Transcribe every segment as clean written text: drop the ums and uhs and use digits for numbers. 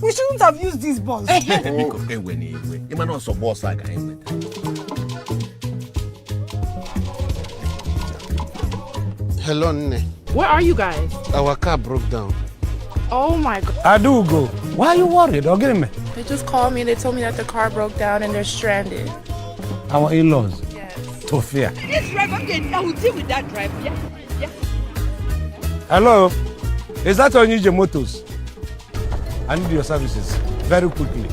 We shouldn't have used this bus. Biko, ewe na iwe. Ịma na ọsọ bọọsụ a ka anyị nweta. Hello, Nne. Where are you guys? Our car broke down. Oh my god. Adugo, why are you worried? Or get me? They just called me and they told me that the car broke down and they're stranded. Our in-laws. Yes. Tofia. This driver, okay, I will deal with that driver. Yeah, yeah. Hello? Is that Onije Motors? I need your services very quickly.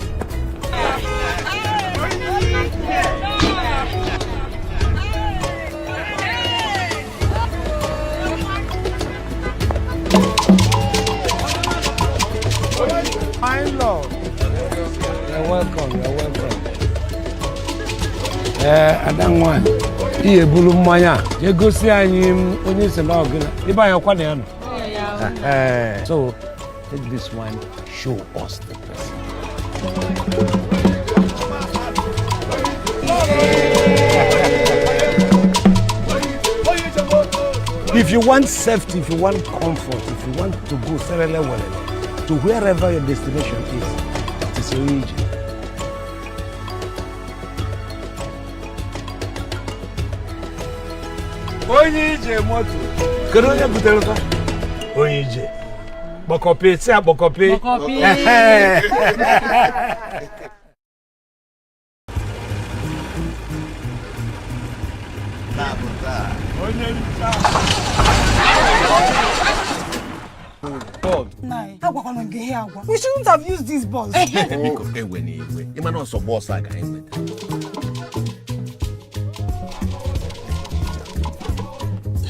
My lord. You're welcome, you're welcome. Ee, ada nwanyị, ihe ebulu mmanya a jee gosi anyị onye si na ọgịna ebe anyị ọkwa na ya nọ. So, take this one, show us the person. If you want safety, if you want comfort, if you want to go serele welele, to wherever your destination is, it is Onije. Onye ije moto. Kedu onye butere fa? Onye ije. Kpọkọpị, si akpọkọpị. Ehe. We shouldn't have used this bus. Biko, ewe na iwe. Ịma na ọsọ bọọsụ a ka anyị nweta.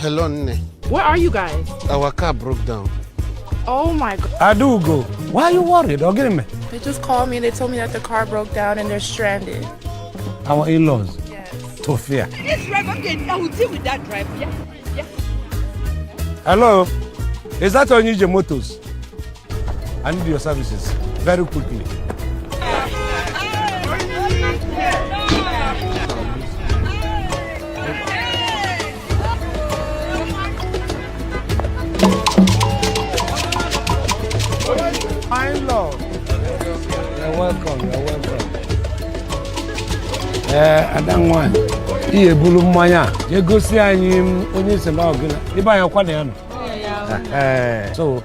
Hello, Nne. Where are you guys? Our car broke down. Oh my god. Adugo, why are you worried? Or get me? They just called me and they told me that the car broke down and they're stranded. Our in-laws. Yes. Tofia. This driver, okay, I will deal with that driver. Yeah, yeah. Hello? Is that Onije Motors? I need your services very quickly. My lord. You're welcome, you're welcome. Ee, ada nwanyị, ihe ebulu mmanya a jee gosi anyị onye si na ọgịna ebe anyị ọkwa na ya nọ. So,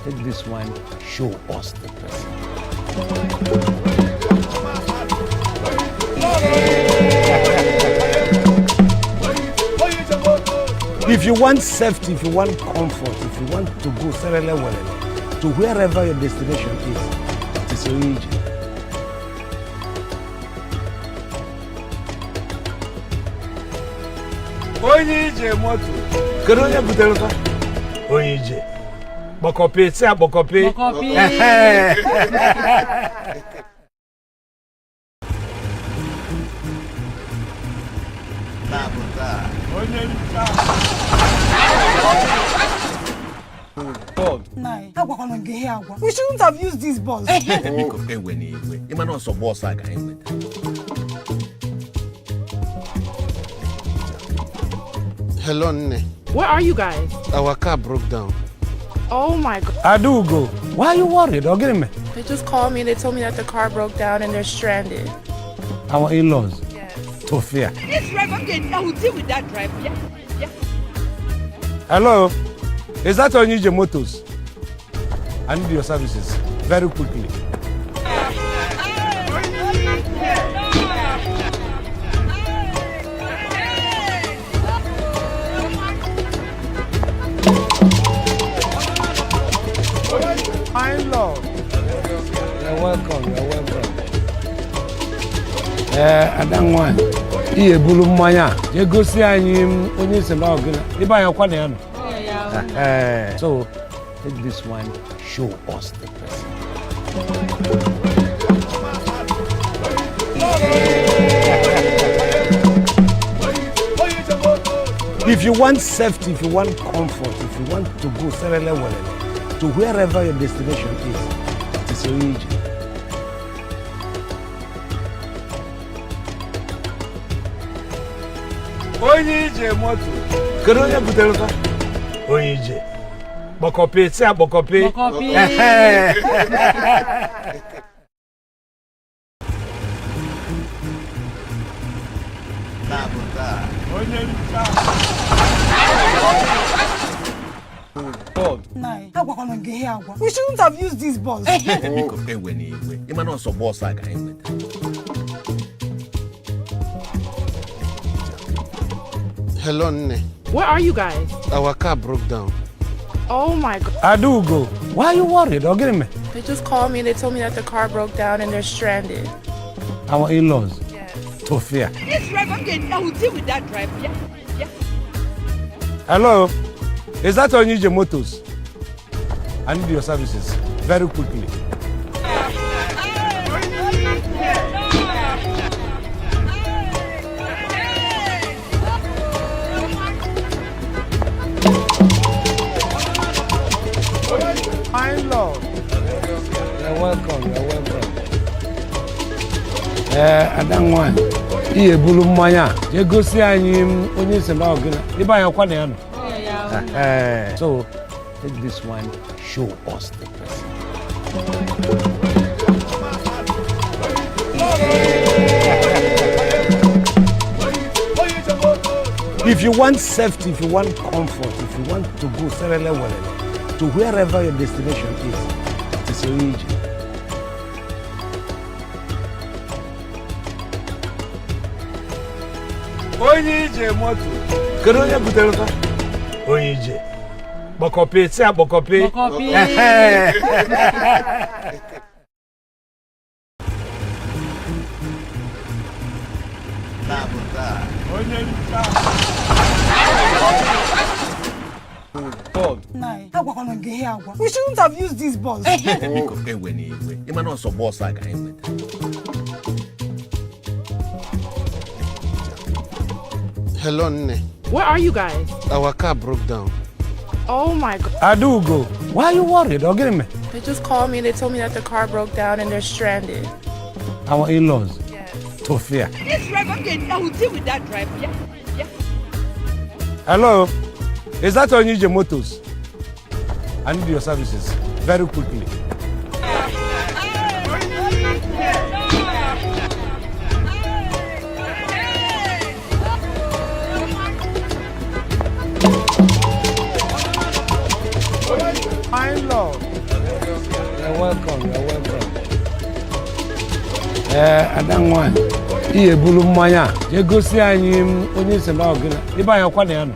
take this one, show us the person. If you want safety, if you want comfort, if you want to go serele welele, to wherever your destination is, it is Onije. Onye ije moto. Kedu onye butere fa? Onye ije. Kpọkọpị, si akpọkọpị. Ehe. We shouldn't have used this bus. Biko, ewe na iwe. Ịma na ọsọ bọọsụ a ka anyị nweta. Hello, Nne. Where are you guys? Our car broke down. Oh my god. Adugo, why are you worried? Or get me? They just called me and they told me that the car broke down and they're stranded. Our in-laws. Yes. Tofia. This driver, okay, I will deal with that driver. Yeah, yeah. Hello? Is that Onije Motors? I need your services very quickly. My lord. You're welcome, you're welcome. Ee, ada nwanyị, ihe ebulu mmanya a jee gosi anyị onye si na ọgịna ebe anyị ọkwa na ya nọ. So, take this one, show us the person. If you want safety, if you want comfort, if you want to go serele welele, to wherever your destination is, it is Onije. Onye ije moto. Kedu onye butere fa? Onye ije. Kpọkọpi, si akpọkọpi. Kpọkọpi. Ehe. Nai, agwakwana gị ihe agwa. We shouldn't have used this bus. Biko ewe n'iwe. Ịma na ọsọ bọọsụ a ka anyị nwetara. Hello, nne. Where are you guys? Our car broke down. Oh my god. Adaugo, why are you worried? Ọ gịnị mere? They just called me and they told me that the car broke down and they're stranded. Our in-laws. Yes. Tofia. This driver, I will deal with that driver. Yeah, yeah. Hello, is that Onije Motors? I need your services very quickly. My lord. You're welcome, you're welcome. Ee, ada nwanyị, ị ebulu mmanya a jee gosi anyị m onye si na ọgịna ebe anyị ọkwa na ya nọ. So take this one, show us the president. If you want safety, if you want comfort, if you want to go serele welele to wherever your destination is, it is Onije. Onye ije moto. Kedu onye butere fa? Onye ije. Kpọkọpi, si akpọkọpi. Kpọkọpi. Ehe. Nai, agwakwana gị ihe agwa. We shouldn't have used this bus. Biko ewe n'iwe. Ịma na ọsọ bọọsụ a ka anyị nwetara. Hello, nne. Where are you guys? Our car broke down. Oh my god. Adaugo, why are you worried? Ọ gịnị mere? They just called me and they told me that the car broke down and they're stranded. Our in-laws. Yes. Tofia. This driver, I will deal with that driver. Yeah, yeah. Hello, is that Onije Motors? I need your services very quickly. My lord. You're welcome, you're welcome. Ee, ada nwanyị, ị ebulu mmanya a jee gosi anyị m onye si na ọgịna ebe anyị ọkwa na ya nọ.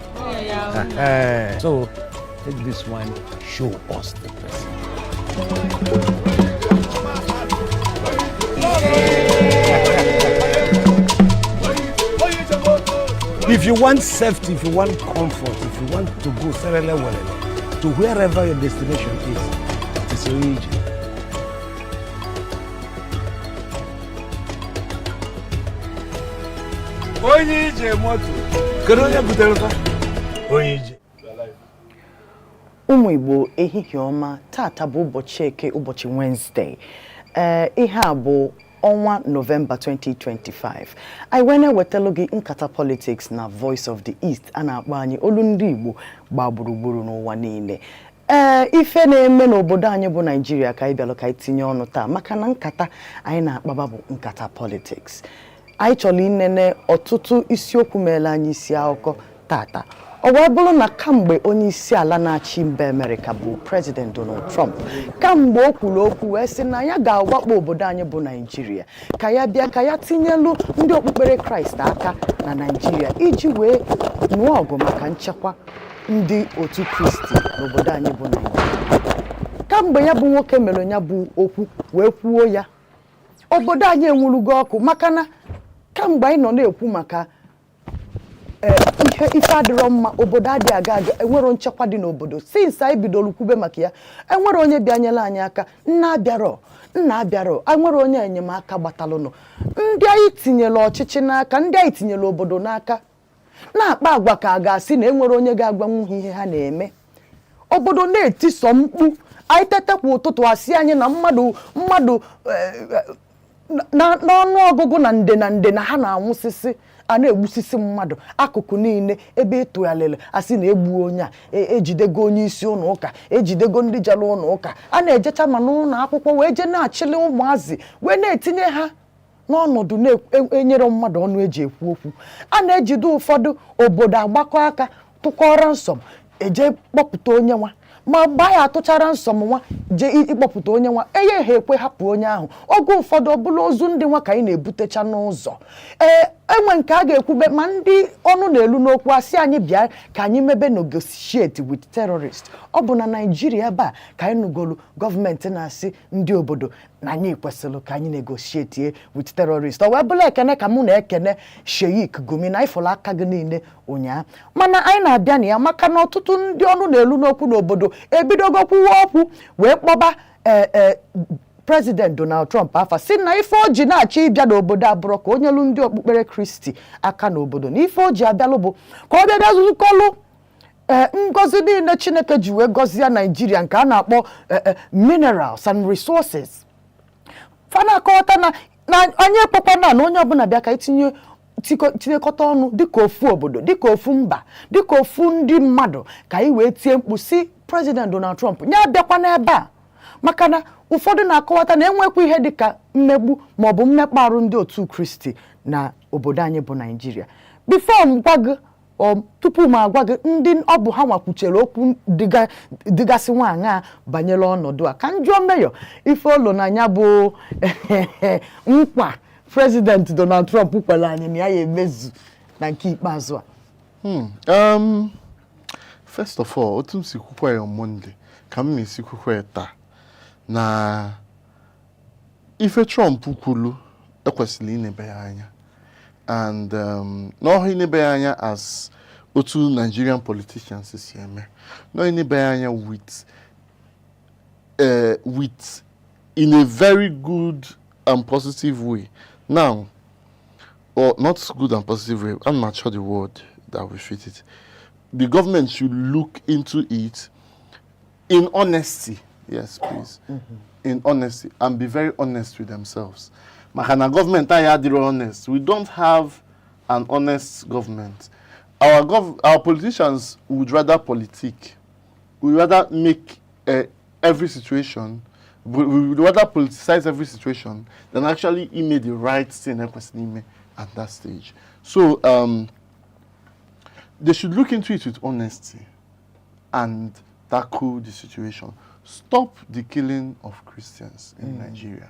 So take this one, show us the president. If you want safety, if you want comfort, if you want to go serele welele to wherever your destination is, it is Onije. Onye ije moto. Kedu onye butere fa? Onye ije. Ụmụ Igbo, ehihie ọma. Tata bụ ụbọchị Eke, ụbọchị Wednesday. Ee, ihe a bụ ọnwa Nọvemba 2025. Anyị wee na-ewetalụ gị nkata politics na Voice of the East a na-akpọ anyị olu ndị Igbo gbaa gburugburu n'ụwa niile. Ee, ife na-eme n'obodo anyị bụ Naijiria ka anyị bịalụ ka anyị tinye ọnụ taa, maka na nkata anyị na-akpaba bụ nkata politics. Anyị chọrọ inene ọtụtụ isiokwu meela anyị isi akụkọ tata. Ọ wee bụrụ na kamgbe onye isi ala na-achị mba Amerịka bụ President Donald Trump, kamgbe o kwuru okwu wee sị na ya ga-awakpo obodo anyị bụ Naijiria, ka ya bịa ka ya tinyelu ndị okpukpere Kraịst aka na Naijiria iji wee nụọ ọgụ maka nchekwa ndị otu Kristi n'obodo anyị bụ Naijiria, kamgbe ya bụ nwoke mere ya bụ okwu wee kwuo ya, obodo anyị enwurugo ọkụ, maka na kamgbe anyị nọ na-ekwu maka ihe ife adịrọ mma, obodo adịghị aga aga, enwero nchekwa dị n'obodo. Since anyị bidoro kwube maka ya, enwere onye bịanyere anyị aka. Nna abịarọ, nna abịarọ, enwere onye enyemaka gbatalụnụ. Ndị anyị tinyere ọchịchị n'aka, ndị anyị tinyere obodo n'aka, na-akpa agwa ka a ga-asị na enwere onye ga-agwanwu ha ihe ha na-eme. Obodo na-etisọ mkpu. Anyị tetekwa ụtụtụ, asị anyị na mmadụ N'ọnụ ọgụgụ na nde na nde na ha na-anwụsịsị, a na-egbusisi mmadụ akụkụ niile ebe ịtụgharịrị, asị na egbuo onye a, ejidego onye isi ụlọ ụka, ejidego ndị jere ụlọ ụka, a na-ejecha ma n'ụlọ akwụkwọ wee jee na-achịlị ụmụazị wee na-etinye ha n'ọnọdụ na-enyere mmadụ ọnụ eji ekwu okwu. A na-ejide ụfọdụ, obodo agbakọ aka tụkọrọ nsọm eje kpọpụta onye nwa, ma mgbe ya atụchara nsọm nwa jee ịkpọpụta onye nwa, enye ha ekwe hapụ onye ahụ. Oge ụfọdụ ọbụla ozu ndị nwa ka anyị na-ebutecha n'ụzọ. Ee, enwe nke a ga-ekwube ma ndị ọnụ na-elu n'okwu asị anyị bịa ka anyị mebe negotiate with terrorist. Ọ bụ na Naijiria ebe a ka anyị nụgolu gọọmenti na-asị ndị obodo na anyị kwesịrị ka anyị negotiate with terrorist. Ọ wee bụla ekene ka mụ na-ekene Sheikh Gumi na ịfụrụ aka gị niile ụnyaa, mana anyị na-abịa na ya maka na ọtụtụ ndị ọnụ na-elu n'okwu n'obodo ebidogo kwuwe okwu wee kpọba ee President Donald Trump afa, si na ife o ji na-achọ ịbịa n'obodo abụrụ ka onye lu ndị okpukpere Kristi aka n'obodo, na ife o ji abịalụ bụ ka ọ bịa bịa zukọlụ ee ngọzi niile Chineke ji wee gọzie Naijiria, nke a na-akpọ minerals and resources. Fa na-akọwata na anyị ekwekwana na onye ọbụla bịa ka itinye tinyekọta ọnụ dịka ofu obodo, dịka ofu mba, dịka ofu ndị mmadụ, ka anyị wee tie mkpu si President Donald Trump ya abịakwa n'ebe a, maka na ụfọdụ na-akọwata na enwekwa ihe dịka mmegbu maọbụ mmekpa arụ ndị otu Kristi na obodo anyị bụ Naijiria. Before m gwa gị, tupu m agwa gị ndị ọ bụ ha nwakwuchere okwu dịgasị nwaanyị banyere ọnọdụ a, ka m jụọ Mayor ife olo na ya bụ nkwa President Donald Trump kwere anyị na ya ya emezu na nke ikpeazụ a. First of all, otu m si kwukwa ya on Monday ka m na-esi kwukwa ya taa, na ife Trump kwulu ekwesịrị inebe ya anya and n'ọhụ inebe ya anya as otu Nigerian politicians si eme, n'ọhụ inebe ya anya with in a very good and positive way now, or not good and positive way, I'm not sure the word that will fit it. The government should look into it in honesty. Yes, please. In honesty, and be very honest with themselves. Maka na government anyị adịrọ honest. We don't have an honest government. Our politicians would rather politic. We rather make every situation, we would rather politicize every situation than actually ime the right thing ekwesịrị ime at that stage. So they should look into it with honesty and tackle the situation. Stop the killing of Christians in Nigeria.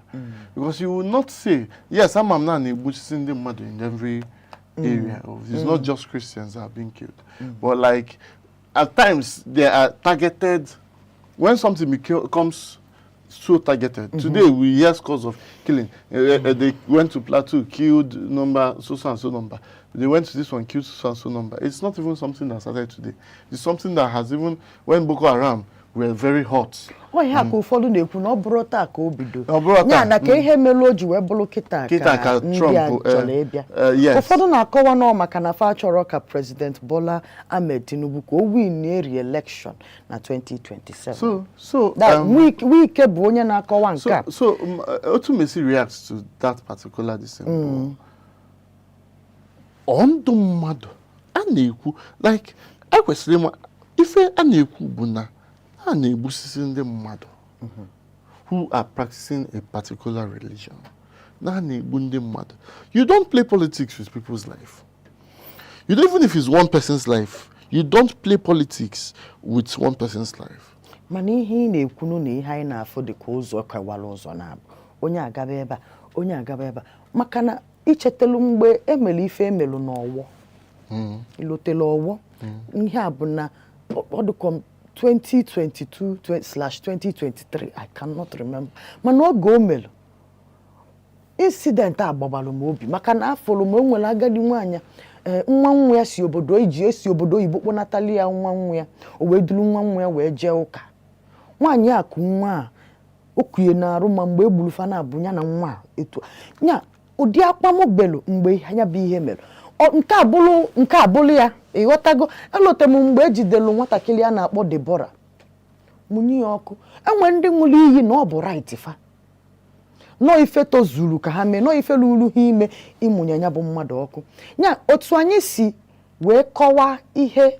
Because you will not say, yes, I'm not na-egbuchisi ndị mmadụ in every area. Of, it's not just Christians that are being killed. But like, at times, they are targeted. When something becomes so targeted. Today, we hear scores of killing. They went to Plateau, killed number, so, so and so number. They went to this one, killed so and so number. It's not even something that started today. It's something that has even, when Boko Haram were very hot. Ọ ihe a ka ụfọdụ na-ekwu na ọ bụrụ taa ka o bido. Ọ bụrụ taa, Ya na ka ihe mere o ji wee bụrụ kịta Kịta ka ndị Trump, a chọrọ ịbịa. Yes. Ụfọdụ na-akọwa nọ maka na fa chọrọ ka President Bola Ahmed Tinubu ka o win re-election na 2027. So, That Wike bụ onye na-akọwa nke a. So, otu Messi reacts to that particular this thing. Ọ ndụ mmadụ a na-ekwu, like ekwesịrị ịma ife a na-ekwu bụ na a na-egbusisi ndị mmadụ who are practicing a particular religion, na a na-egbu ndị mmadụ. You don't play politics with people's life. You don't, even if it's one person's life, you don't play politics with one person's life. Mana ihe ị na-ekwunu na ihe anyị na-afụ dị ka ụzọ kewara ụzọ na-abụ onye agaba ebe a, onye agaba ebe a, maka na ichetelu mgbe emelu ife emelu n'ọwọ ilotelu ọwọ, ihe a bụ na ọ dịkọ 2022/2023, I cannot remember, mana oge o melu incident a gbabalụ m obi, maka na afọrọ m o nwere agadi nwaanyị, ee, nwa nwa ya si obodo iji esi obodo oyibo kpọnatali ya nwa nwa ya, o wee duru nwa nwa ya wee jee ụka. Nwaanyị a kụ nwa a okunye na-arụ, ma mgbe e gburu fa na-abụ ya na nwa a etu ya ụdị akpamobelu mgbe ya bụ ihe mere. Nke a bụrụ, nke a bụrụ ya, ịghọtago? Elote m mgbe ejidelu nwatakịrị a na-akpọ Deborah, mụnye ya ọkụ. Enwe ndị ṅụrụ iyi na ọ bụ right fa Nọọ ife tozuru ka ha mee, nọọ ife luru ha ime ịmụnye ya bụ mmadụ ọkụ. Ya otu anyị si wee kọwaa ihe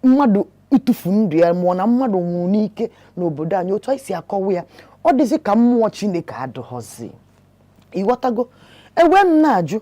mmadụ ịtụfu ndụ ya mụọ na mmadụ nwụrụ n'ike n'obodo anyị, otu anyị si akọwa ya, ọ dịzị ka mmụọ Chineke adịghọzi. Ịghọtago? Ewe m na-ajụ,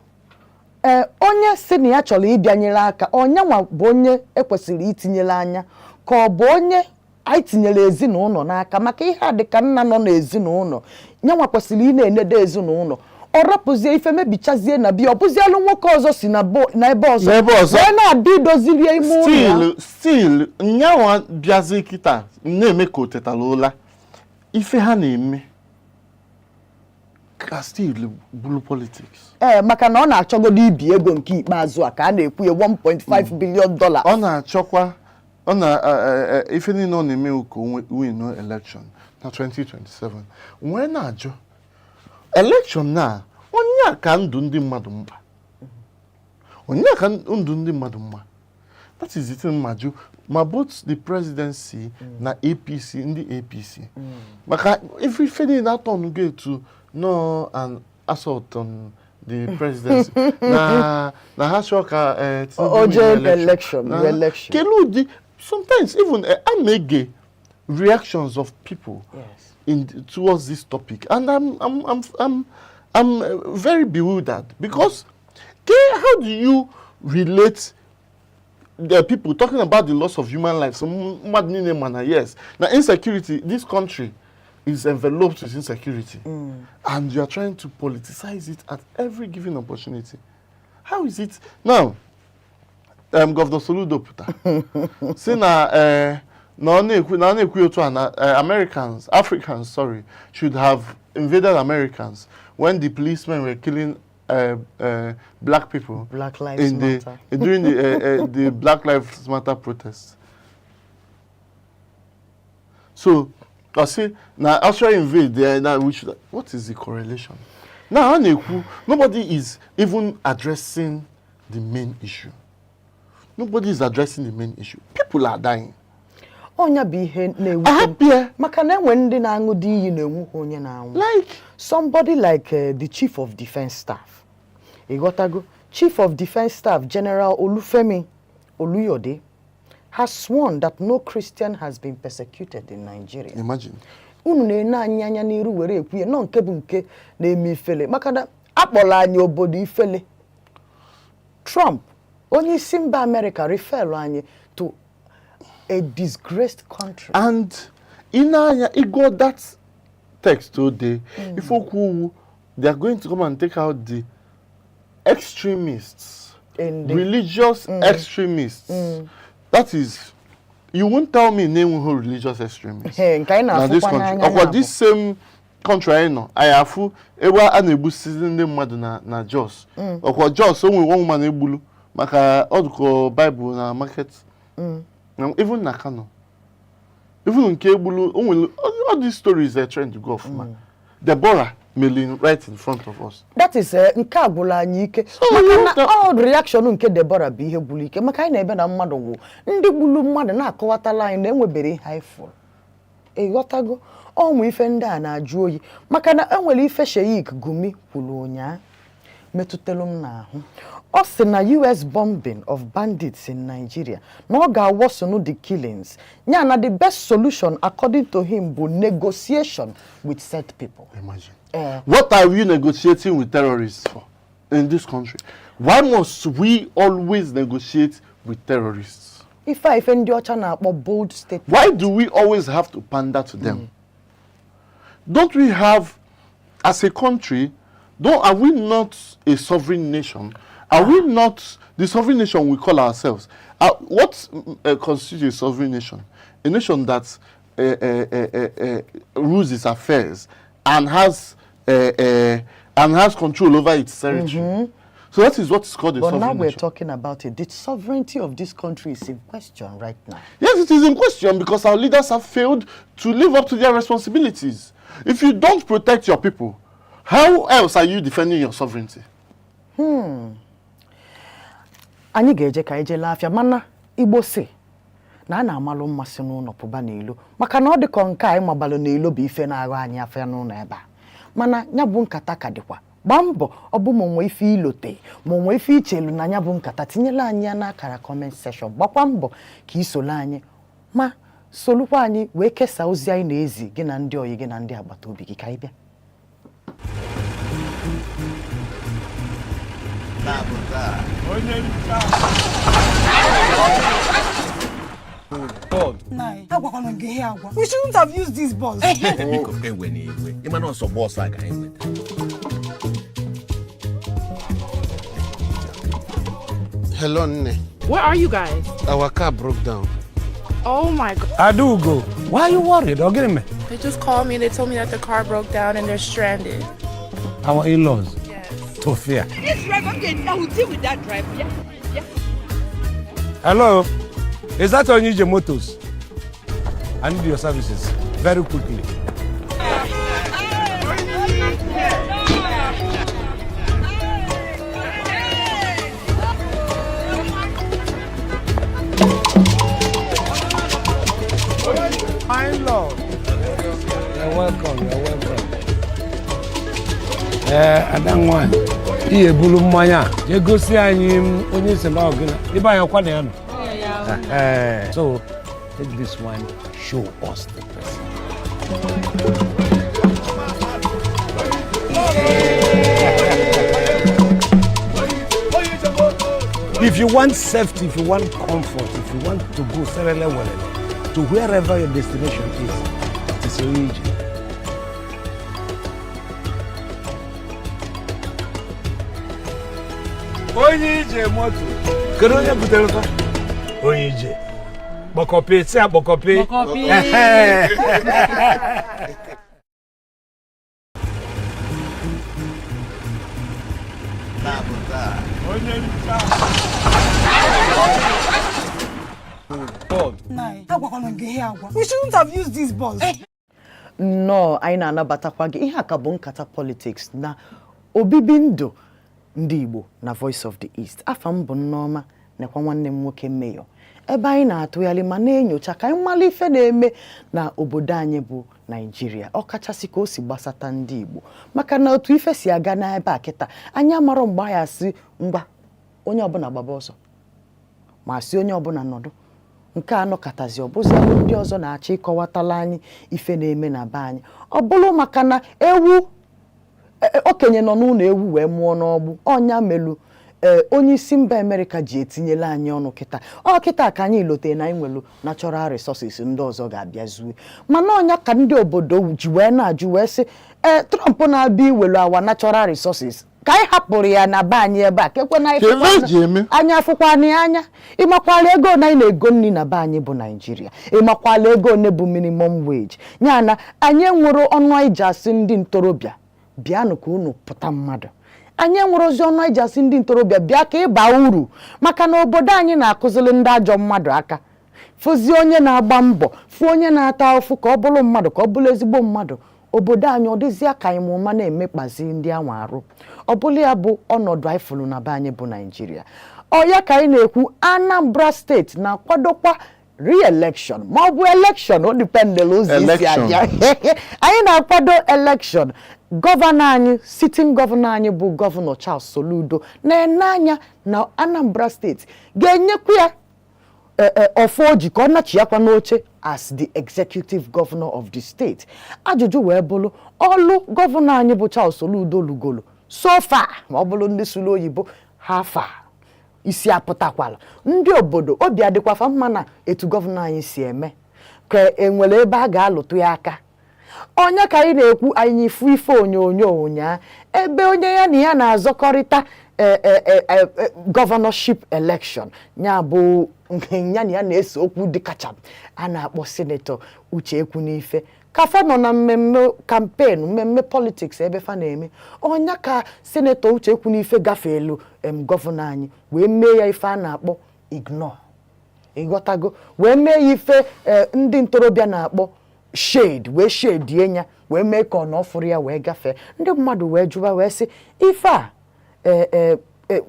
ee, onye si na ya chọrọ ịbịanyere aka, onyenwa bụ onye ekwesịrị itinyere anya, ka ọ bụ onye anyị tinyere ezinụlọ n'aka? Maka ihe a, dịka nna nọ n'ezinụlọ, nyanwa kwesịrị ị na-enedo ezinụlọ. Ọ rapụzie ife mebichazie na bịa, ọ bụzialụ nwoke ọzọ si na na ebe ọzọ N'ebe ọzọ. wee na-abịa idozilie ime ụlọ ya. Still nyanwa bịazi kịta na-eme ka o tetara ụla. Ife ha na-eme ka still bụrụ politics. Ee, maka na ọ na-achọgodo ibi ego nke ikpeazụ a ka a na-ekwu ya, $1.5 billion. Ọ na-achọkwa, ọ na ife niile ọ na-eme ka o win election na 2027. Wee na-ajụ, election na onye a ka ndụ ndị mmadụ mkpa? Onye a ka ndụ ndị mmadụ mma? That is the thing ma jụ, ma both the presidency na APC, ndị APC, maka ife niile atọnugo etu no an assault on the presidency na ha chọọ ka Tinubu O jee win. Election, re-election. Kelu ụdị, sometimes even a na-ege reactions of people in towards this topic and I'm very bewildered because how do you relate the people talking about the loss of human lives? Mmadụ niile mana yes, na insecurity, this country is enveloped with insecurity, and you are trying to politicize it at every given opportunity. How is it now? Governor Soludo pụta si na na ọ na-ekwu na ọ na-ekwu otu a na Americans, Africans, sorry, should have invaded Americans when the policemen were killing black people Black Lives in the Matter. During the Black Lives Matter protests. So I say na actually invade there now we should. What is the correlation? Now ọ na-ekwu, nobody is even addressing the main issue. Nobody is addressing the main issue. People are dying. Ọnya bụ ihe na-ewute m. Ahapịa. Maka na enwe ndị na-aṅụ dị iyi na enweghị onye na-anwụ. Like Somebody like the chief of defense staff, ịghọtago? Chief of defense staff General Olufemi Oluyode has sworn that no Christian has been persecuted in Nigeria. Imagine. Unu na-ene anyị anya n'iru were ekwu ya nọ nke bụ nke na-eme ifele, maka na akpọrọ anyị obodo ifele. Trump, onye isi mba Amerịka, referụ anyị to a disgraced country. And ị na-anya ịgụọ that text o de ife okwu wu, they are going to come and take out the extremists, religious extremists. That is, you won't tell me na enweghị religious extremists Ee, nke anyị na this na-afụkwa country. n'anya Ọkwa ya bụ. this same country anyị nọ, anyị afụ ebe a na-egbusizi ndị mmadụ na Jos. Ọkwa Jos, o nwere one woman egbulu maka ọdụkọ Bible na market. Even na Kano, even nke egbulu o nwere all these stories are trying to go ọfụma. Deborah Melin right in front of us. That is nke a gwụrụ anyị ike, maka na all reaction nke Deborah bụ ihe gwụrụ ike, maka anyị na-ebe na mmadụ nwụ, ndị gburu mmadụ na-akọwatala anyị na enwebere ihe anyị fụrụ. Ịghọtago? Ọnwụ ife ndị a na-ajụ oyi, maka na enwere ife Sheikh Gumi kwuru ụnyaa metụtara m n'ahụ. Ọ sị na US bombing of bandits in Nigeria na ọ ga-aworsen the killings, ya na the best solution according to him bụ negotiation with said people. Imagine. Eh. What are we negotiating with terrorists for in this country? Why must we always negotiate with terrorists? Ife a ife ndị ọcha na-akpọ bold statement. Why do we always have to pander to them? Don't we have, as a country, don't are we not a sovereign nation? Are we not the sovereign nation we call ourselves? What constitutes a sovereign nation? A nation that rules its affairs and has control over its territory. So that is what is called a But sovereign now we're nation. Talking about it. The sovereignty of this country is in question right now. Yes, it is in question because our leaders have failed to live up to their responsibilities. If you don't protect your people, how else are you defending your sovereignty? Anyị ga-eje ka anyị jee lee afịa, mana Igbo si na a na-amalụ mmasị n'ụlọ pụba n'ilo, maka na ọ dịkọ nke anyị mabalụ n'ilo bụ ife na-aghọ anyị afịa n'ụlọ ebe a. Mana ya bụ nkata ka dịkwa. Gbaa mbọ, ọ bụ ma onwe ife ilote, ma onwe ife ichelu na ya bụ nkata, tinyela anyị ya n'akara comment section. Gbakwa mbọ ka isolo anyị ma solukwa anyị wee kesaa ozi anyị na-ezi gị na ndị oyi gị na ndị agbata obi gị. Ka anyị bịa. Nai, agwakwana gị ihe agwa. We shouldn't have used this bus. Biko, ewe na iwe. Ịma na ọsọ bọọsụ a ka anyị nwetara. Hello, Nne. Where are you guys? Our car broke down. Oh my God. Adaugo, why are you worried? Ọ gịnị mere? They just called me and they told me that the car broke down and they're stranded. Our in-laws. Yes. Tofia. This driver, okay, I will deal with that driver. Yeah. Hello, is that Onije Motors? I need your services very quickly. My lord. You're welcome, you're welcome. Ee, ada nwanyị, ị ebulu mmanya a jee gosi anyị onye isi na ọgịna ebe anyị ọkwa na ya nọ. So take this one, show us the president. If you want safety, if you want comfort, if you want to go serele welele to wherever your destination is, it is Onije. Onye ije moto. Kedu onye butere fa? Onye ije. Kpọkọpị, si akpọkọpị. Kpọkọpị. Ehe. Nai, agwakwana gị ihe agwa. We shouldn't have used this bus. Nnọọ, anyị na-anabatakwa gị. Ihe a ka bụ Nkata Politics na obibi ndụ ndị Igbo na Voice of the East. Afa m bụ Nneọma, nekwa nwanne m nwoke Mayor, ebe anyị na-atụgharị ma na-enyocha ka anyị mara ife na-eme na obodo anyị bụ Naijiria, ọkachasị ka o si gbasata ndị Igbo, maka na otu ife si aga n'ebe a kịta, anyị amarọ mgbe anyị asị ngwa, onye ọbụla gbaba ọsọ, ma sị onye ọbụla nọdụ. Nke a nọkọtazi, ọ bụzi alụ ndị ọzọ na-achọ ịkọwatala anyị ife na-eme na be anyị. Ọ bụrụ maka na ewu okenye nọ n'ụlọ, ewu wee mụọ n'ọgbụ. Ọnya melu ee onye isi mba Amerịka ji etinyela anyị ọnụ kịta. Ọ kịta ka anyị lotere na anyị nwelu natural resources ndị ọzọ ga-abịa zue. Mana ọnya ka ndị obodo ji wee na-ajụ wee sị, ee, Trump na-abịa iwelu our natural resources ka anyị hapụrụ ya na be anyị ebe a kekwe na Ka ebe eji eme? Anyị afụkwana ya anya. Ịmakwala ego na anyị na-ego nri na be anyị bụ Naijiria? Ịmakwala ego one bụ minimum wage? Ya na anyị enwere ọnụ anyị ji asị ndị ntorobịa, bịanụ ka unu pụta mmadụ. Anyị enwere ozi ọnụ anyị ji asị ndị ntorobịa, bịa ka ịba uru, maka na obodo anyị na-akụziri ndị ajọ mmadụ aka. Fụzie onye na-agba mbọ, fụ onye na-ata ụfụ ka ọ bụrụ mmadụ, ka ọ bụrụ ezigbo mmadụ, obodo anyị ọ dịzịa ka anyị mụma na-emekpazi ndị anwa arụ. Ọ bụla ya bụ ọnọdụ anyị fụrụ na be anyị bụ Naijiria. Ọ ya ka anyị na-ekwu, Anambra Steeti na-akwadokwa re-election ma ọ bụ election, o dependela ụzọ isi Election. abịa. Anyị na-akwado election gọvanọ anyị, sitting gọvanọ anyị bụ Gọvanọ Charles Soludo, na-ene anya na Anambra Steeti ga-enyekwa ya ọfọ oji ka ọ nachiakwa n'oche as the executive governor of the state. Ajụjụ wee bụrụ, ọlụ gọvanọ anyị bụ Charles Soludo lugolo so far, ma ọ bụrụ ndị sụrụ oyibo ha fa isi apụtakwala, ndị obodo obi adịkwafa mma na etu gọvanọ anyị si eme, ka enwere ebe a ga-alụtụ ya aka? Onye ka anyị na-ekwu, anyị fụ ife onyonyo ụnyaa ebe onye ya na ya na-azọkọrịta governorship election, ya bụ ya na ya na-ese okwu dị kacha a na-akpọ Senator Uche Ekwunife, ka fa nọ na mmemme campaign, mmemme politics ebe fa na-eme. Ọnya ka Senator Uche Ekwunife gafeelu gọvanọ anyị wee mee ya ife a na-akpọ ignore, ịghọtago, wee mee ya ife ndị ntorobịa na-akpọ shade, wee shadie ya, wee mee ka ọ na ọfụrụ ya wee gafee. Ndị mmadụ wee jụba wee sị, ife a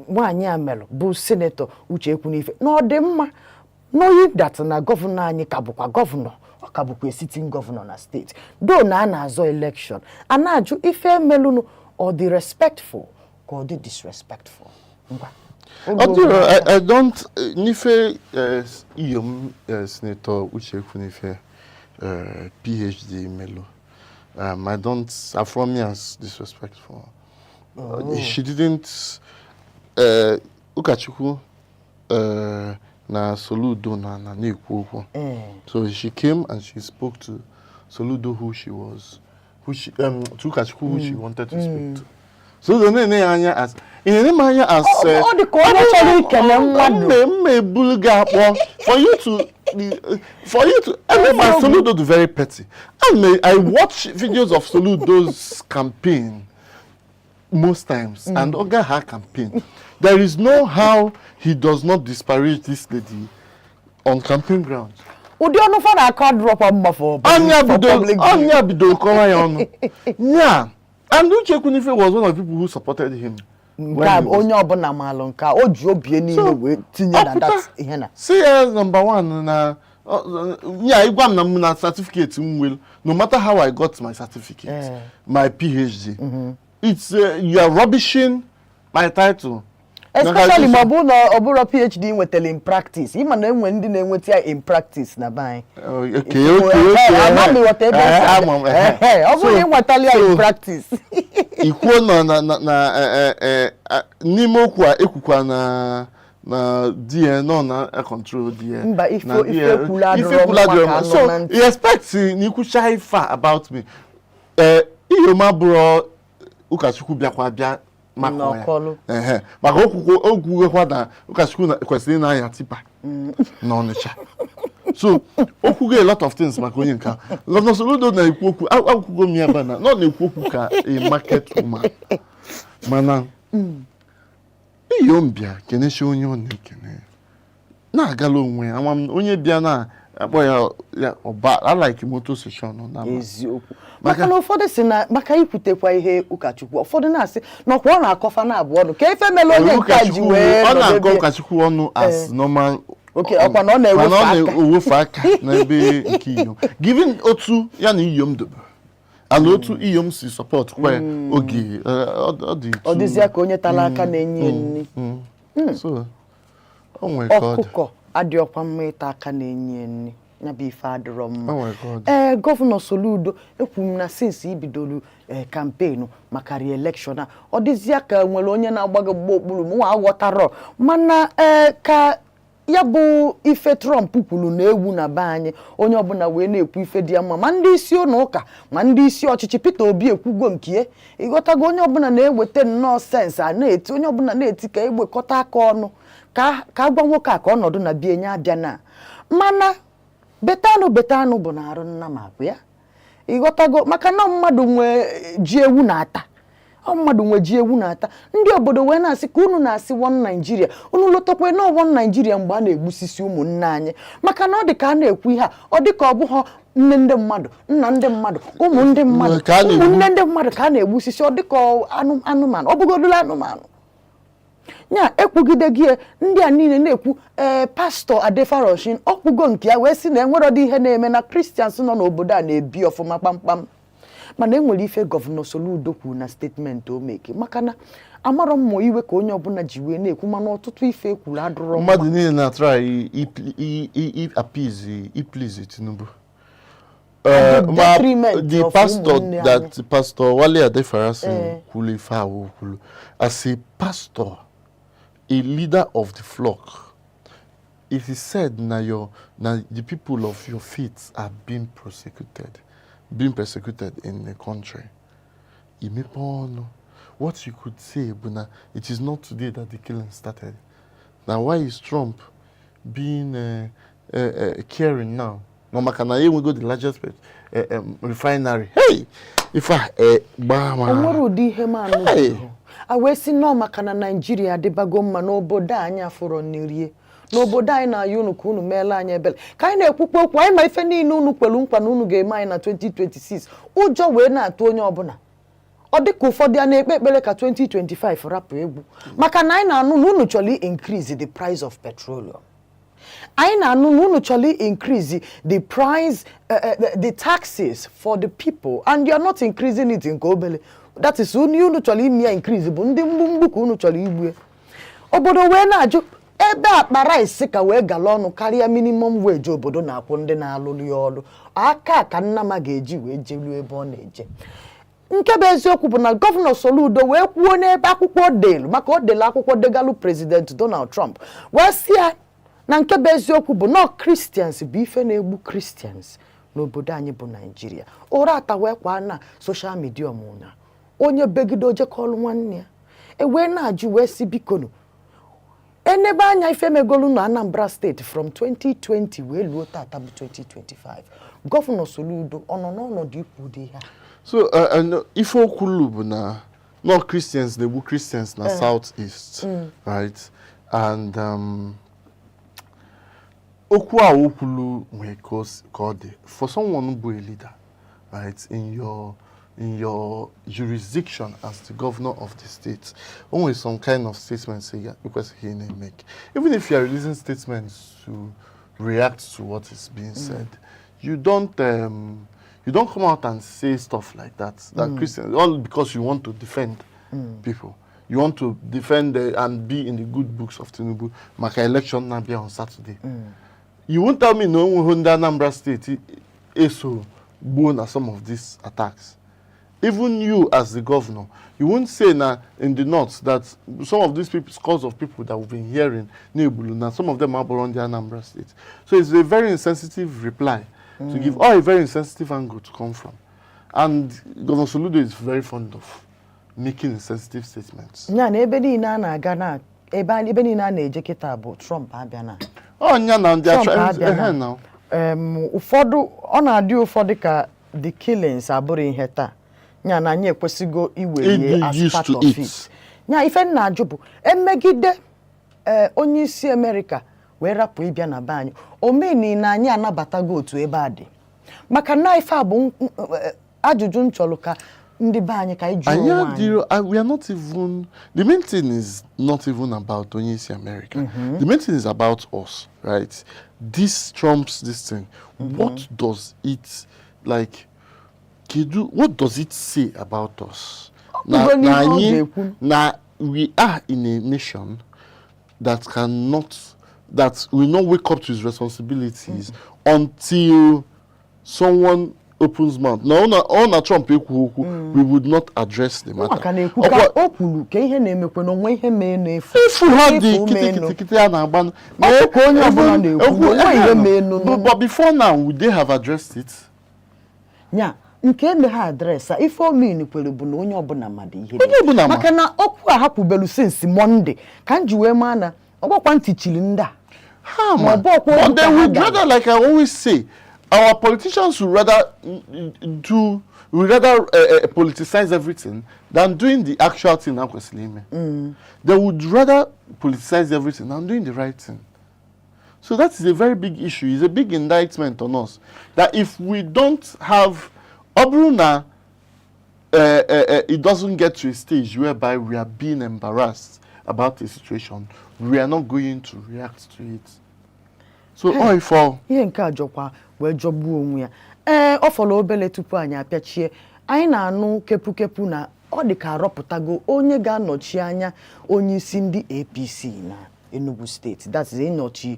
nwaanyị a melụ bụ Senator Uche Ekwunife na ọ dị mma, knowing that na gọvanọ anyị ka bụkwa gọvanọ. Ọ ka bụkwa sitting governor na steeti do na a na-azọ election. A na-ajụ ife emelụnụ, ọ dị respectful ka ọ dị disrespectful? Ngwa. Ọ dịrọ, I don't n'ife iyom Senator Uche Ekwunife PhD melu. I don't affirm me as disrespectful. She didn't Ụkọchukwu na Soludo na na-ekwu okwu. So she came and she spoke to Soludo who she was, who she to Ụkọchukwu who she wanted to speak to. Soludo na-ene ya anya as ị na-ene m anya as Ọ dị ka onye chọrọ ikele mmadụ. Mme ebulu gị akpọ for you to I mean, my Soludo do very petty. I watch videos of Soludo's campaign most times, and oga her campaign, there is no how he does not disparage this lady on campaign ground. Ụdị ọnụ fa na-akọ adịrọkwa mma for Anya for bido public view. Anya bido kọwa ya ọnụ nya, and Uche Ekwunife was one of the people who supported him. Nke a onye ọbụla maalụ nke a, o ji obi ya niile wee tinye na that ihe na CS number one na yeah, ịgwa m na m na certificate m nwere, no matter how I got my certificate, my PhD, it's you are rubbishing my title. Especially ma ọ bụrụ na ọ bụrụ PhD nwetara in practice. Ịma na enwe ndị na-enweta ya in practice na be anyị. Okay. Ama m ịghọta ebe Eh, esi ama m, eh. ọ bụrụ na ị nwetala ya in practice. Ikwuo na n'ime okwu a ekwukwa na di ya nọ na control di ya. Mba, ife- Na di ya- ife kwulu adịrọ ife kwulu mma adịrọ ka mma. anọ So na ntị. he expect na ikwucha ife a about me, ee, iyom abụrọ ụkọchukwu bịakwa bịa makọ ya. Nnọkọlụ. Ehe, maka okwukwo okwughekwa na ụkọchukwu kwesịrị ị na-anya tipper n'Ọnịcha, so okwugo a lot of things maka onye nke a. Gọvanọ Soludo na-ekwu okwu, akwụkwọ m ya ebe a na ọ na-ekwu okwu ka a market woman, mana iyom bịa kenechi onye ọ na-ekene na-agala onwe ya. Ama m onye bịa na-akpọ ya ya ọba. I like moto station nọ na Eziokwu, maka na ụfọdụ si na maka ikwutekwa ihe ụkọchukwu, ụfọdụ na-asị na ọkwa ọ na-akọfa na abụọ ọnụ ka ife mere onye nke a ji Ụkọchukwu wee ọ na-akọ nọdebe. ụkọchukwu ọnụ as normal. Okay, ọkwa na ọ na-ewefe Mana ọ aka. na-ewefe aka n'ebe nke iyom, given otu ya na iyom dobere and otu iyom si support kwa ya oge ọ dị Ọ dịzịa ka onye tara aka na-enye ya nri. So o nwere ka ọ dị. Ọkụkọ adịọkwa mma ịta aka na-enye ya nri, ya bụ ife adịrọ mma. O nwere ka ọ dị. Ee, Gọvanọ Soludo, ekwu m na since ibidolu ee campaign maka re-election a, ọ dịzịa ka nwere onye na-agba gị mgba okpuru. Mụnwa aghọtarọ, mana ee, ka ya bụ ife Trump kwuru na egwu na be anyị, onye ọbụla wee na-ekwu ife dị ya mma, ma ndị isi ụlọ ụka ma ndị isi ọchịchị. Peter Obi ekwugo nke ya, ịghọtago? Onye ọbụla na-eweta nnọọ sense a na-eti, onye ọbụla na-eti ka egbekọta aka ọnụ ka agwa nwoke a ka ọnọdụ na bie nye abịa na mana betanụ betanụ bụ na arụ nna ma bụ ya, ịghọtago? Maka na mmadụ nwee ji ewu na-ata, ọ mmadụ nwe ji ewu na-ata. Ndị obodo wee na-asị ka unu na-asị one Nigeria, unu lọtakwa na one Nigeria mgbe a na-egbusisi ụmụnne anyị, maka na ọ dị ka a na-ekwu ihe a, ọ dị ka ọ bụghọ nne ndị mmadụ, nna ndị mmadụ, ụmụ ndị mmadụ, Ka a na-egbu. ụmụnne ndị mmadụ ka a na-egbusisi. Ọ dị ka anụmanụ, ọ bụgodula anụmanụ nya ekwugide gị. Ndị a niile na-ekwu, ee, Pastọ Adefaroshin ọkwugo nke ya wee sị na enwerọdị ihe na-eme na Christians nọ n'obodo a na-ebi ọfụma kpamkpam, mana enwere ife Gọvanọ Soludo kwuru na statement o meke, maka na amarọ mmụọ iwe ka onye ọbụla ji wee na-ekwu, mana ọtụtụ ife ekwuru adụrọ mma. Mmadụ niile na-try i appease, i please Tinubu. And the detriment The of pastor ụmụnne that Pastor Wale Adefarasin Eh. kwuru ife ahụ o kwuru as a pastor, a leader of the flock, it is said na your na the people of your faith are being persecuted in the country, imepe ọnụ, what you could say bụ na it is not today that the killing started. Na why is Trump being caring now? No, maka na ya enwego the largest refinery. Hey, ife a gbaa O nwere ụdị ihe m Hey! anụbeghị a wee sị nọọ maka na Naijiria adịbago mma n'obodo a, anyị afụrọ n'irie n'obodo anyị na-ayọ unu ka unu meela anyị ebere, ka anyị na-ekwukwa okwu anyị ma ife niile unu kwelu nkwa na unu ga-eme anyị na 2026. Ụjọ wee na-atụ onye ọbụla. Ọ dị ka ụfọdụ a na-ekpe ekpere ka 2025 rapụ egwu, maka na anyị na-anụ na unu chọrọ increase the price of petroleum. Anyị na-anụ na unu chọrọ increase the price, the taxes for the people, and you are not increasing it nke obele. That is, unu chọrọ ime ya increase bụ ndị mgbumgbu ka unu chọrọ igbu ya. Obodo wee na-ajụ ebe akpa rice ka wee gala ọnụ karịa minimum wage obodo na-akwụ ndị na-alụrụ ya ọrụ aka ka nnama ga-eji wee jeruo ebe ọ na-eje. Nke bụ eziokwu bụ na Gọvanọ Soludo wee kwuo n'ebe akwụkwọ delu, maka o delu akwụkwọ degalụ President Donald Trump, wee sị ya na nke bụ eziokwu bụ nọ Christians bụ ife na-egbu Christians n'obodo anyị bụ Naijiria. Ụra ata wee kwa na social media ọmụnya onye begide ojekọlụ nwanne ya e wee na-ajụ wee sị, bikonu, enebe anya ife megolu na Anambra Steeti from 2020 wee luo tata bụ 2025. Gọvanọ Soludo ọ nọ n'ọnọdụ ikwu ụdị ihe a? So and ife okwulu bụ na not Christians na-egbu Christians na South East, right? And okwu a okwulu nwee ka ọ dị for someone bụ a leader, right, in your jurisdiction as the governor of the state, only some kind of statements ị kwesịghị na-make. Even if you are releasing statements to react to what is being said, you don't come out and say stuff like that, that Christians, all because you want to defend people. You want to defend and be in the good books of Tinubu maka election na-abịa on Saturday. You won't tell me na onweghị ndị Anambra State eso gbuo na some of these attacks. Even you as the governor, you won't say na in the north that some of these people, scores of people that we've been hearing na-egbulu, na some of them abụrụ ndị Anambra State. So it's a very insensitive reply to give, or a very insensitive angle to come from. And Governor Soludo is very fond of making insensitive statements. Ya na ebe niile a na-aga na ebe niile a na-eje kịta bụ Trump abịa na Oh, yeah, now they are Trump trying. abịa na Now. Ụfọdụ ọ na-adị ụfọdụ ka the killings abụrụ ihe taa, ya na anyị ekwesịgo iwere Ịdị as used part to of it. it. Ya ife m na-ajụ bụ emegide ee onye isi Amerịka wee rapụ ịbịa na be anyị, omeni na anyị anabatago otu ebe a dị, maka na ife a bụ ajụjụ m chọrọ ka ndị be anyị ka anyị jụọ Anyị onwe anyị. adịrọ, we are not even, the main thing is not even about onye America. The main thing is about us, right? This Trump's this thing. What does it like? Kedu, what does it say about us? Na, Ọ bụgo na n'ihe ọ anyị, ga-ekwu. na we are in a nation that cannot, that will not wake up to his responsibilities until someone opens mouth. Na ọ na Trump ekwu okwu, we would not address the matter. Maka na-ekwu ka o kwuru ka ihe na-emekwe na onwe ihe mee n'efu. Ifu ha dị Ifu kịtị meenụ. kịtị kịtị a na-agba. Ọ bụ ka onye ọbụla na-ekwu, na onwe ihe meenụ. But before now, would they have addressed it? Nya nke eme ha address a, ife omin kwere bụ na onye ọbụla mmadụ ihe dị. Onye ọbụla ma. Maka na okwu a ha kwubelu since Monday ka m ji wee maa na ọgbakwa ntị chiri ndị a. Ha Ma ma. ọ bụ ọkwa But they okwu ka ha would gara. rather, like I always say, our politicians would rather do, would rather politicize everything than doing the actual thing ha kwesịrị ime. They would rather politicize everything than doing the right thing. So that is a very big issue. It's a big indictment on us that if we don't have, ọ bụrụ na it doesn't get to a stage whereby we are being embarrassed about a situation, we are not going to react to it. So, all for Ihe nke a jọkwa wee jọgbuo onwe ya. Ee, ọ fọrọ obele tupu anyị apịachie. Anyị na-anụ kepukepu na ọ dị ka arọpụtago onye ga-anọchi anya onye isi ndị APC na Enugu Steeti, that is ịnọchi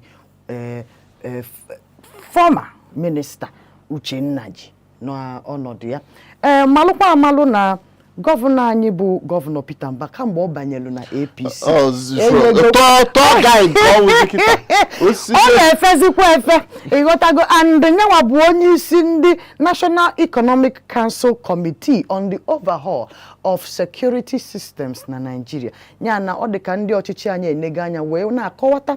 former minister Uche Nnaji n'ọnọdụ ya. Ee, malụkwa amalụ na gọvanọ anyị bụ Gọvanọ Peter Mba, kamgbe ọ banyelu na APC, tọọ guide ka ọ wụzi kịta. Ọ na-efezikwa efe, ịghọtago? And nyanwa bụ onye isi ndị National Economic Council Committee on the Overhaul of Security Systems na Nigeria. Ya na ọ dị ka ndị ọchịchị anyị enego anya wee na-akọwata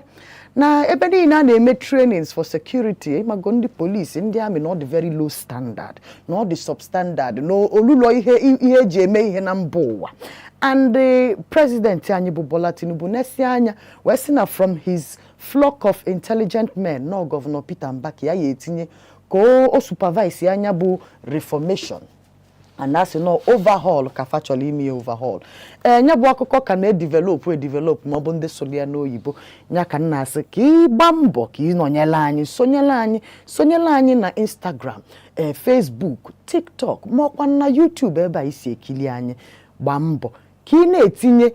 na ebe niile a na-eme trainings for security, ịmago ndị polisi, ndị amị, na ọ dị very low standard, na ọ dị substandard, na olulo ihe eji eme ihe na mba ụwa. And the president anyị bụ Bola Tinubu na-esi anya wee sị na from his flock of intelligent men, nọ Gọvanọ Peter Mbaki ya etinye ka o supervise anya bụ reformation. And asị nọ overhaul ka fa chọrọ ime ya overhaul. Ee, ya bụ akụkọ ka na-edevelop edevelop, ma ọ bụ ndị sụrụ ya n'oyibo ya ka m na-asị ka ị gbaa mbọ ka ị nọnyere anyị, sonyere anyị, sonyere anyị na Instagram, ee, Facebook, TikTok, ma ọkwa na YouTube ebe a isi ekili anyị. Gbaa mbọ ka ị na-etinye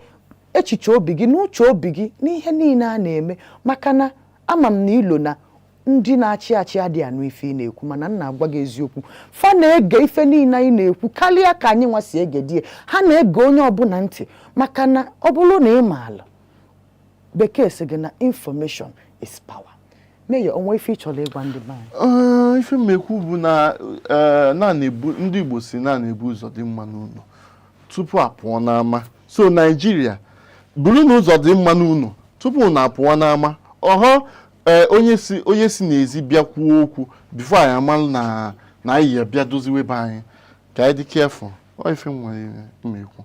echiche obi gị na uche obi gị n'ihe niile a na-eme, maka na ama m na ilo na ndị na-achị achị adịghị anụ ife ị na-ekwu, mana m na-agwa gị eziokwu, fa na-ege ife niile anyị na-ekwu karịa ka anyị nwa si ege die. Ha na-ege onye ọbụla ntị, maka na ọ bụrụ na ị maala bekee sị gị na information is power. Meya onwe ife ị chọrọ ịgwa ndị be anyị? Ee, ife m ekwu bụ na ee, na na-ebu ndị Igbo si na na-ebu ụzọ dị mma n'ụlọ tupu a pụọ n'ama. So Naijiria, buru n'ụzọ dị mma n'ụlọ tupu na apụọ n'ama ọhọ. Ee, onye si n'ezi bịa kwuo okwu before anyị amalụ na anyị ya bịa doziwe be anyị, ka anyị dị careful. Ọ ife m nwere m ekwu.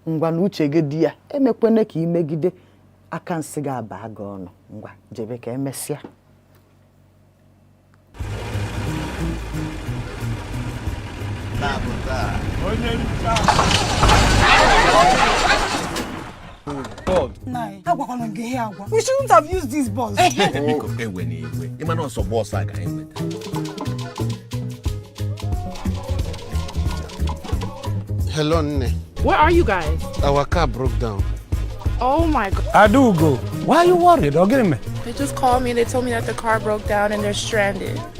Ngwa, na uche gị dị ya, emekwene ka imegide aka nsị gị abaa gị ọnụ. Ngwa, jebe, ka emesịa. Nai, agwakwana m gị ihe agwa. We shouldn't have used this bus. Biko, ewe na iwe, ịma na ọsọ bọọsụ a ka anyị nweta. Hello, Nne. Where are you guys? Our car broke down. Oh my God. Adaugo, why are you worried? Ọ gịnị mere? They just called me. They told me that the car broke down and they're stranded.